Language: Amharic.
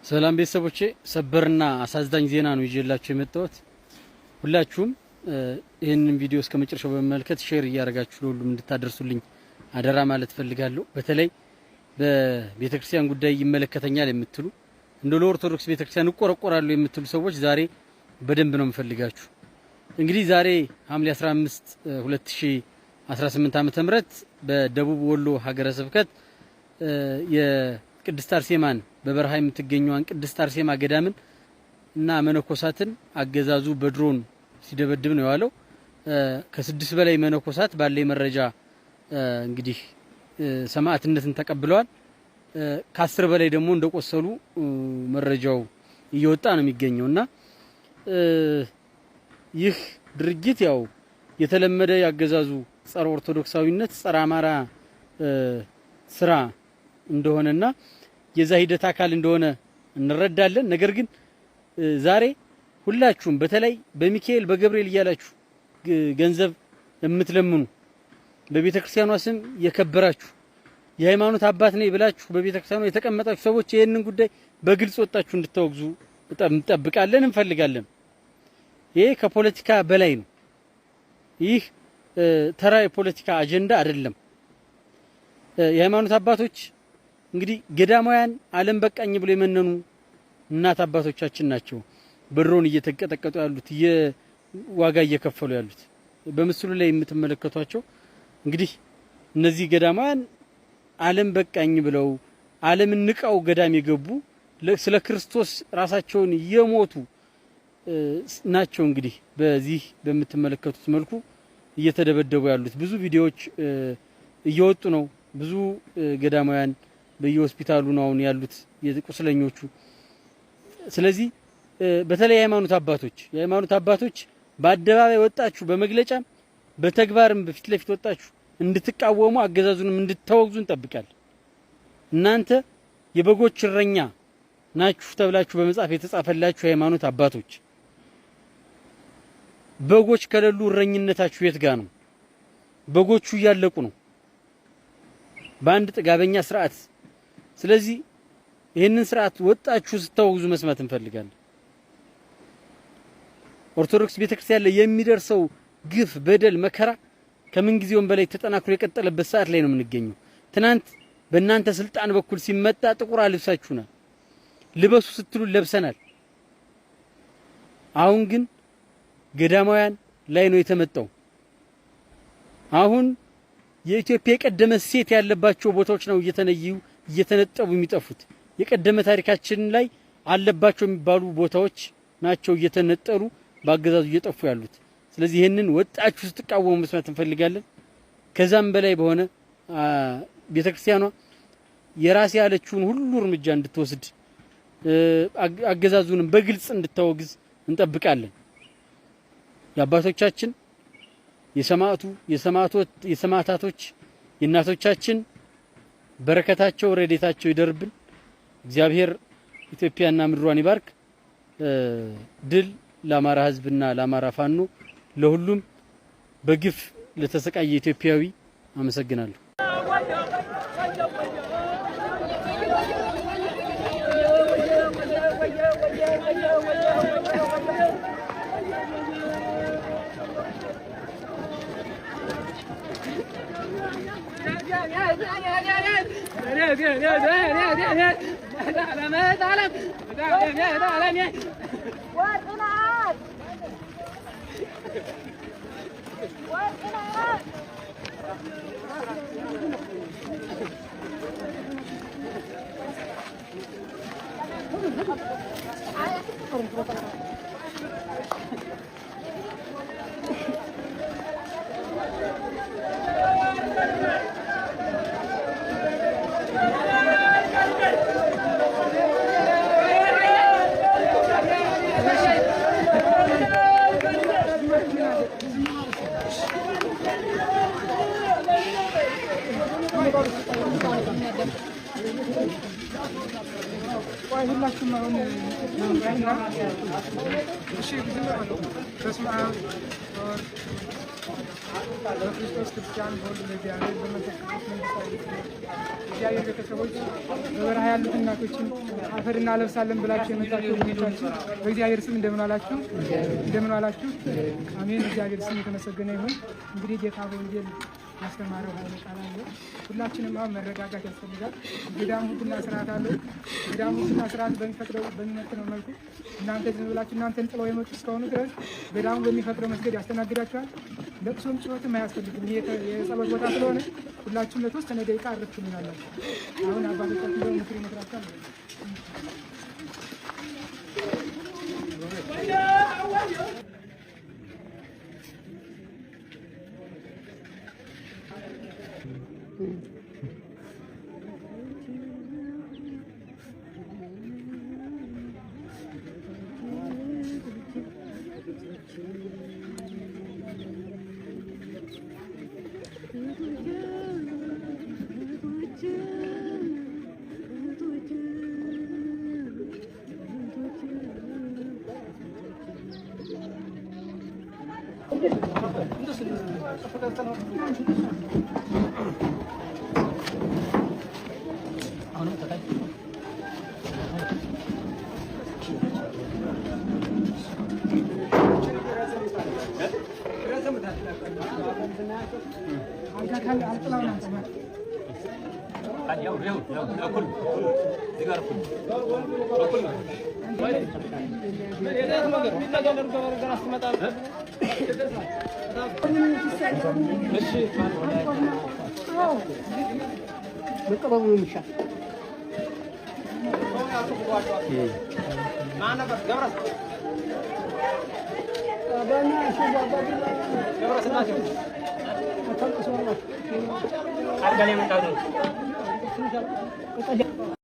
ሰላም ቤተሰቦቼ፣ ሰበርና አሳዛኝ ዜና ነው ይዤላችሁ የመጣሁት። ሁላችሁም ይህንን ቪዲዮ እስከ መጨረሻው በመመልከት share እያደረጋችሁ ለሁሉም እንድታደርሱልኝ አደራ ማለት ፈልጋለሁ። በተለይ በቤተክርስቲያን ጉዳይ ይመለከተኛል የምትሉ፣ እንደ ለኦርቶዶክስ ቤተክርስቲያን እቆረቆራለሁ የምትሉ ሰዎች ዛሬ በደንብ ነው የምፈልጋችሁ። እንግዲህ ዛሬ ሐምሌ 15 2018 ዓ.ም. በደቡብ ወሎ ሀገረ ስብከት የቅድስት አርሴማን፣ በበረሃ የምትገኘዋን ቅድስት አርሴማ ገዳምን እና መነኮሳትን አገዛዙ በድሮን ሲደበድብ ነው የዋለው። ከስድስት በላይ መነኮሳት ባለ መረጃ እንግዲህ ሰማዕትነትን ተቀብለዋል። ከ10 በላይ ደግሞ እንደቆሰሉ መረጃው እየወጣ ነው የሚገኘው። እና ይህ ድርጊት ያው የተለመደ ያገዛዙ ጸረ ኦርቶዶክሳዊነት፣ ጸረ አማራ ስራ እንደሆነና የዛ ሂደት አካል እንደሆነ እንረዳለን። ነገር ግን ዛሬ ሁላችሁም በተለይ በሚካኤል በገብርኤል እያላችሁ ገንዘብ የምትለምኑ፣ በቤተ ክርስቲያኗ ስም የከበራችሁ፣ የሃይማኖት አባት ነኝ ብላችሁ በቤተ ክርስቲያኗ የተቀመጣችሁ ሰዎች ይህንን ጉዳይ በግልጽ ወጣችሁ እንድታወግዙ እንጠብቃለን፣ እንፈልጋለን። ይሄ ከፖለቲካ በላይ ነው። ይህ ተራ የፖለቲካ አጀንዳ አይደለም። የሃይማኖት አባቶች እንግዲህ ገዳማውያን፣ ዓለም በቃኝ ብሎ የመነኑ እናት አባቶቻችን ናቸው። በድሮን እየተቀጠቀጡ ያሉት፣ ዋጋ እየከፈሉ ያሉት በምስሉ ላይ የምትመለከቷቸው እንግዲህ እነዚህ ገዳማውያን ዓለም በቃኝ ብለው፣ ዓለምን ንቀው ገዳም የገቡ፣ ስለ ክርስቶስ ራሳቸውን የሞቱ ናቸው። እንግዲህ በዚህ በምትመለከቱት መልኩ እየተደበደቡ ያሉት ብዙ ቪዲዮዎች እየወጡ ነው። ብዙ ገዳማውያን በየሆስፒታሉ ነው አሁን ያሉት ቁስለኞቹ። ስለዚህ በተለይ የሃይማኖት አባቶች በአደባባይ ወጣችሁ በመግለጫም በተግባርም በፊት ለፊት ወጣችሁ እንድትቃወሙ፣ አገዛዙንም እንድታወግዙ እንጠብቃለን። እናንተ የበጎች እረኛ ናችሁ ተብላችሁ በመጽሐፍ የተጻፈላችሁ የሃይማኖት አባቶች፣ በጎች ከሌሉ እረኝነታችሁ የት ጋ ነው? በጎቹ እያለቁ ነው በአንድ ጥጋበኛ ስርዓት። ስለዚህ ይህንን ስርዓት ወጣችሁ ስታወግዙ መስማት እንፈልጋለን። ኦርቶዶክስ ቤተክርስቲያን ላይ የሚደርሰው ግፍ፣ በደል፣ መከራ ከምን ጊዜውም በላይ ተጠናክሮ የቀጠለበት ሰዓት ላይ ነው የምንገኘው። ትናንት በእናንተ ስልጣን በኩል ሲመጣ ጥቁር አልብሳችሁናል። ልበሱ ስትሉ ለብሰናል። አሁን ግን ገዳማውያን ላይ ነው የተመጣው። አሁን የኢትዮጵያ የቀደመ እሴት ያለባቸው ቦታዎች ነው እየተነዩ እየተነጠቡ የሚጠፉት። የቀደመ ታሪካችን ላይ አለባቸው የሚባሉ ቦታዎች ናቸው እየተነጠሉ በአገዛዙ እየጠፉ ያሉት። ስለዚህ ይህንን ወጣችሁ ስትቃወሙ መስማት እንፈልጋለን። ከዛም በላይ በሆነ ቤተክርስቲያኗ የራሴ ያለችውን ሁሉ እርምጃ እንድትወስድ፣ አገዛዙንም በግልጽ እንድታወግዝ እንጠብቃለን። የአባቶቻችን የሰማዕቱ የሰማዕታቶች የእናቶቻችን በረከታቸው ረድኤታቸው ይደርብን። እግዚአብሔር ኢትዮጵያና ምድሯን ይባርክ። ድል ለአማራ ሕዝብና ለአማራ ፋኖ፣ ለሁሉም በግፍ ለተሰቃየ ኢትዮጵያዊ። አመሰግናለሁ። ሁላችሁም አሁን እሺ፣ በስመ አብ ወወልድ። በክርስቶስ ክርስቲያን በሁሉ በእግዚአብሔር በመንፈስ ቅዱስ መንግስታዊ እግዚአብሔር ቤተሰቦች በበረሃ ያሉት እናቶችን አፈር እናለብሳለን ብላችሁ የመጣችሁ ወገኖቻችን በእግዚአብሔር ስም እንደምን ዋላችሁ? እንደምን ዋላችሁ? አሜን። እግዚአብሔር ስም የተመሰገነ ይሁን። እንግዲህ ጌታ በወንጌል ያስተማረው ኃይለ ቃል አለ። ሁላችንም አሁን መረጋጋት ያስፈልጋል። ገዳሙ ሕግና ስርዓት አለው። ገዳሙ ሕግና ስርዓት በሚፈቅደው በሚመጥነው መልኩ እናንተ ዝም ብላችሁ እናንተን ጥለው የመጡ እስከሆኑ ድረስ ገዳሙ በሚፈቅደው መስገድ ያስተናግዳችኋል። ለቅሶም ጩኸትም አያስፈልግም። ይሄ የጸሎት ቦታ ስለሆነ ሁላችሁም ለተወሰነ ደቂቃ አረፍ ትሉናላችሁ። አሁን አባቶቻችን ደግሞ ምክር ይመክራችኋል። አልጋ ካለ አልጥላውን አንስማ።